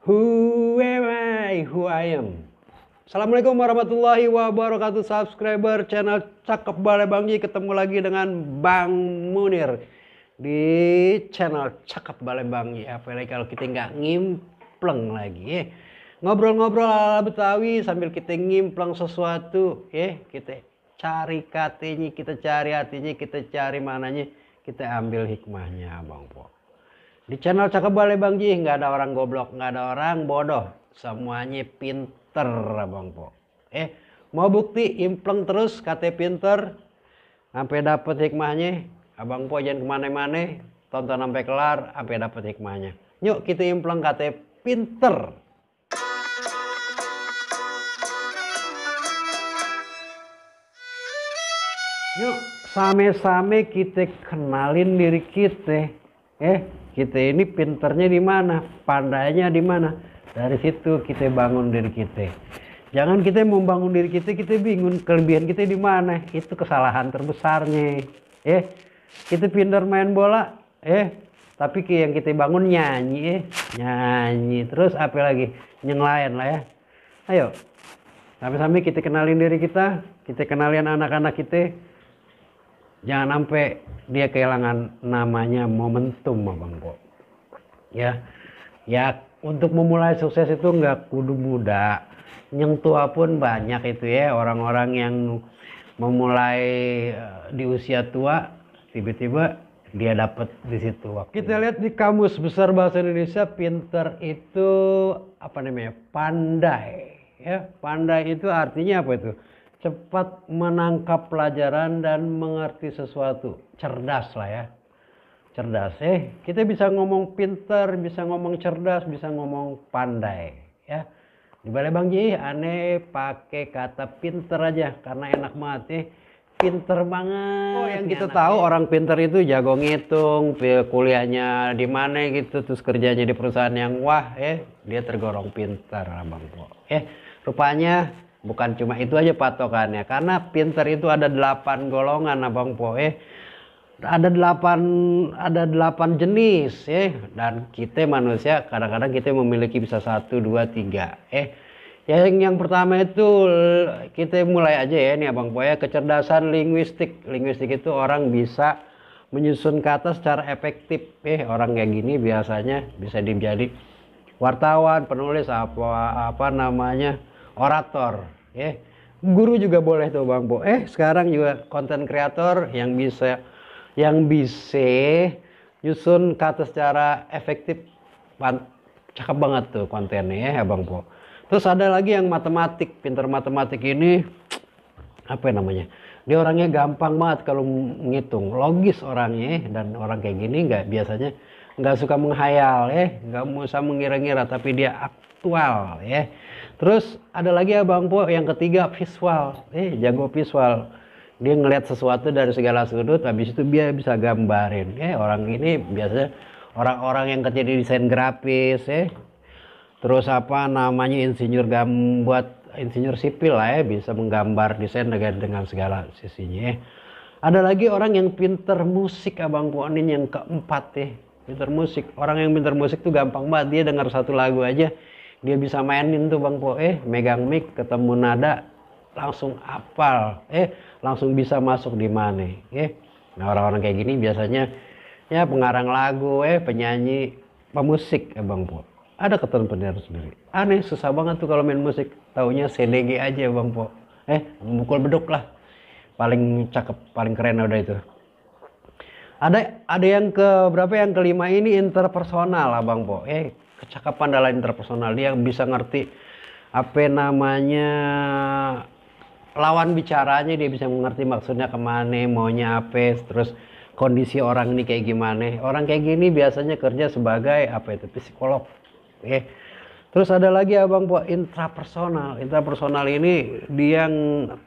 Who am I? Who I am? Assalamualaikum warahmatullahi wabarakatuh. Subscriber channel Cakep Balai Bangji, ketemu lagi dengan Bang Munir di channel Cakep Balai Bangji. Apalagi kalau kita nggak ngimpleng lagi ya. Ngobrol-ngobrol ala Betawi sambil kita ngimpleng sesuatu ya. Kita cari katanya, kita cari artinya, kita cari mananya, kita ambil hikmahnya, Bang Po. Di channel Cakep Balai Bangji nggak ada orang goblok, nggak ada orang bodoh, semuanya pinter, Bang Po. Mau bukti impleng terus kata pinter sampai dapet hikmahnya, Abang Po jangan kemana-mana, tonton sampai kelar sampai dapet hikmahnya. Yuk kita impleng kata pinter. Yuk same-same kita kenalin diri kita. Kita ini pinternya di mana, pandainya di mana. Dari situ kita bangun diri kita. Jangan kita membangun diri kita bingung kelebihan kita di mana. Itu kesalahan terbesarnya. Kita pintar main bola, tapi yang kita bangun nyanyi, nyanyi. Terus apa lagi? Nyenglain lah ya. Ayo, sampai-sampai kita kenalin diri kita kenalin anak-anak kita. Jangan sampai dia kehilangan namanya momentum, Bang Po. Ya, untuk memulai sukses itu nggak kudu muda. Yang tua pun banyak itu ya, orang-orang yang memulai di usia tua, tiba-tiba dia dapat di situ. Kita lihat di Kamus Besar Bahasa Indonesia, pinter itu apa namanya? Pandai. Ya, pandai itu artinya apa itu? Cepat menangkap pelajaran dan mengerti sesuatu. Cerdas lah ya. Cerdas. Kita bisa ngomong pinter, bisa ngomong cerdas, bisa ngomong pandai. Ya. Di Balai Bangji aneh pakai kata pinter aja karena enak banget. Pinter banget. Oh, yang kita tahu orang pinter itu jago ngitung, kuliahnya di mana gitu, terus kerjanya di perusahaan yang wah, dia tergolong pinter, Bang Po. Rupanya bukan cuma itu aja patokannya, karena pinter itu ada 8 golongan, Abang Po. Ada 8 jenis, dan kita manusia kadang-kadang kita memiliki bisa 1, 2, 3. Yang pertama itu kita mulai aja ya nih, Abang Po ya, kecerdasan linguistik. Linguistik itu orang bisa menyusun kata secara efektif. Orang kayak gini biasanya bisa menjadi wartawan, penulis, apa namanya, orator. Guru juga boleh tuh, Bang Po. Sekarang juga konten kreator yang bisa nyusun kata secara efektif. Cakep banget tuh kontennya ya, Bang Po. Terus ada lagi yang matematik. Pinter matematik ini apa namanya, dia orangnya gampang banget kalau ngitung, logis orangnya. Dan orang kayak gini biasanya nggak suka menghayal, nggak usah mengira-ngira, tapi dia aktual. Terus ada lagi ya, Bang Po, yang ketiga visual. Jago visual. Dia ngelihat sesuatu dari segala sudut, habis itu dia bisa gambarin. Orang ini biasanya orang-orang yang kerja di desain grafis, terus apa namanya, buat insinyur sipil lah, bisa menggambar desain dengan segala sisinya. Ada lagi orang yang pinter musik, Abang Po, ini yang keempat pinter musik. Orang yang pinter musik tuh gampang banget, dia dengar satu lagu aja dia bisa mainin tuh, Bang Po. Megang mic, ketemu nada, langsung hafal, langsung bisa masuk di mana. Nah, orang-orang kayak gini biasanya ya pengarang lagu, penyanyi, pemusik, Bang Po. Ada keterampilan sendiri. Aneh, susah banget tuh kalau main musik. Taunya CDG aja, Bang Po. Mukul beduk lah. Paling cakep, paling keren udah itu. Ada yang yang kelima ini interpersonal, Bang Po. Kecakapan dalam interpersonal, dia bisa ngerti apa namanya lawan bicaranya, dia bisa mengerti maksudnya kemana, maunya apa, terus kondisi orang ini kayak gimana. Orang kayak gini biasanya kerja sebagai psikolog. Terus ada lagi, Abang Po, intrapersonal. Intrapersonal ini dia yang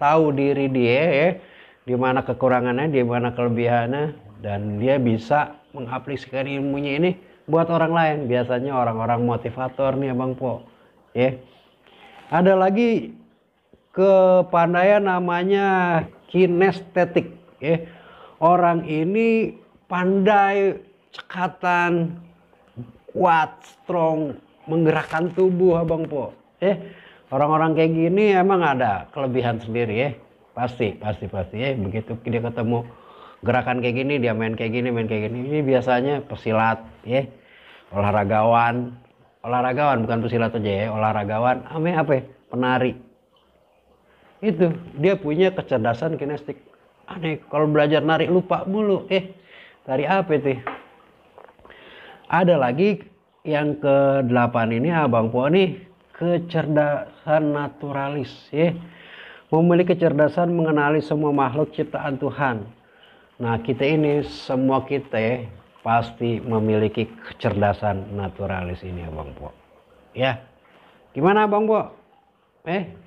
tahu diri dia, di mana kekurangannya, di mana kelebihannya, dan dia bisa mengaplikasikan ilmunya ini buat orang lain. Biasanya orang-orang motivator nih, Abang Po. Ada lagi kepandaian namanya kinestetik. Orang ini pandai, cekatan, kuat, strong, menggerakkan tubuh Abang Po. Orang-orang kayak gini emang ada kelebihan sendiri ya. Pasti ya. Begitu dia ketemu gerakan kayak gini, dia main kayak gini. Ini biasanya pesilat ya. Olahragawan bukan pesilat aja ya, olahragawan apa? Penari. Itu dia punya kecerdasan kinestetik. Aneh, kalau belajar nari lupa mulu. Tari apa itu? Ada lagi yang ke-8 ini Abang Po nih, kecerdasan naturalis ya. Memiliki kecerdasan mengenali semua makhluk ciptaan Tuhan. Nah, semua kita pasti memiliki kecerdasan naturalis ini Abang Po. Ya. Gimana Abang Po?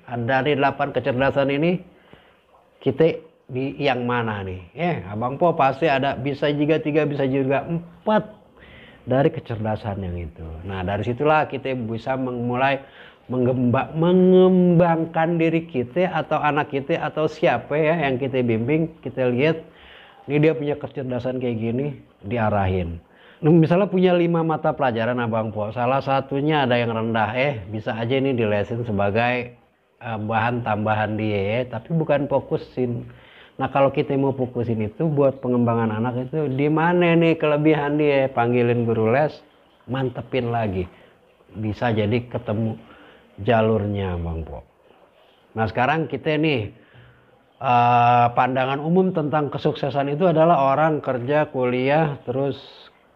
Dari 8 kecerdasan ini kita di yang mana nih? Abang Po pasti ada, bisa juga 3, bisa juga 4 dari kecerdasan yang itu. Nah, dari situlah kita bisa mulai mengembangkan diri kita atau anak kita atau siapa ya yang kita bimbing, kita lihat ini dia punya kecerdasan kayak gini, diarahin. Nah, misalnya punya 5 mata pelajaran Abang Po, salah satunya ada yang rendah, bisa aja ini dilesin sebagai bahan tambahan dia tapi bukan fokusin. Nah, kalau kita mau fokusin itu buat pengembangan anak itu, di mana nih kelebihan dia, panggilin guru les, mantepin lagi, bisa jadi ketemu jalurnya Bang Po. Nah, sekarang kita nih pandangan umum tentang kesuksesan itu adalah orang kerja, kuliah, terus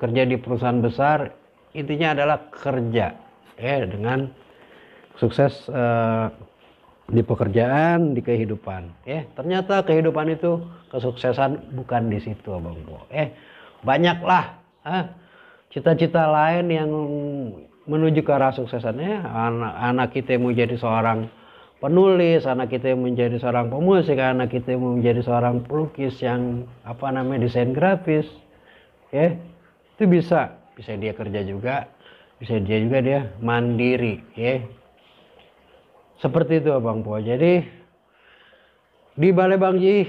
kerja di perusahaan besar, intinya adalah kerja dengan sukses di pekerjaan, di kehidupan. Ternyata kehidupan itu kesuksesan bukan di situ Abang Po. Banyaklah cita-cita lain yang menuju ke arah suksesannya. Anak kita mau jadi seorang penulis, anak kita menjadi seorang pemusik, anak kita menjadi seorang pelukis yang desain grafis. Itu bisa dia kerja juga, bisa dia mandiri seperti itu Abang Po. Jadi di Balai Bang Ji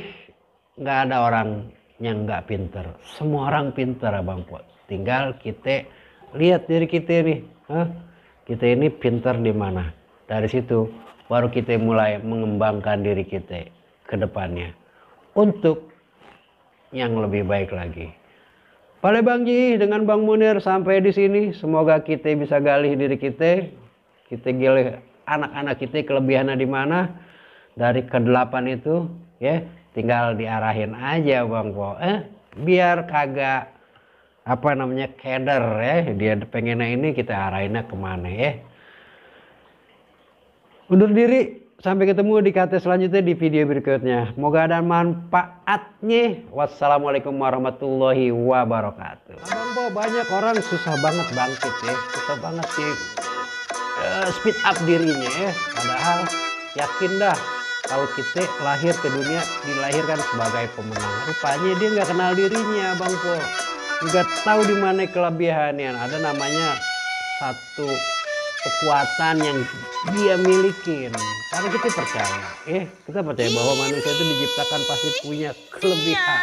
nggak ada orang yang nggak pinter, semua orang pinter Abang Po. Tinggal kita lihat diri kita nih, kita ini pinter di mana. Dari situ baru kita mulai mengembangkan diri kita ke depannya untuk yang lebih baik lagi. Balai Bang Ji dengan Bang Munir sampai di sini. Semoga kita bisa galih diri kita galih anak-anak kita kelebihannya di mana dari ke-8 itu tinggal diarahin aja Bang Po. Biar kagak keder dia pengennya ini, kita arahinnya kemana Undur diri. Sampai ketemu di KT selanjutnya di video berikutnya. Semoga ada manfaatnya. Wassalamualaikum warahmatullahi wabarakatuh. Abang Po, banyak orang susah banget bangkit susah banget sih speed up dirinya Padahal yakin dah kalau kita lahir ke dunia dilahirkan sebagai pemenang. Rupanya dia nggak kenal dirinya Bang Po. Nggak tahu di mana kelebihannya. Ada namanya satu kekuatan yang dia milikin. Karena kita percaya bahwa manusia itu diciptakan pasti punya kelebihan.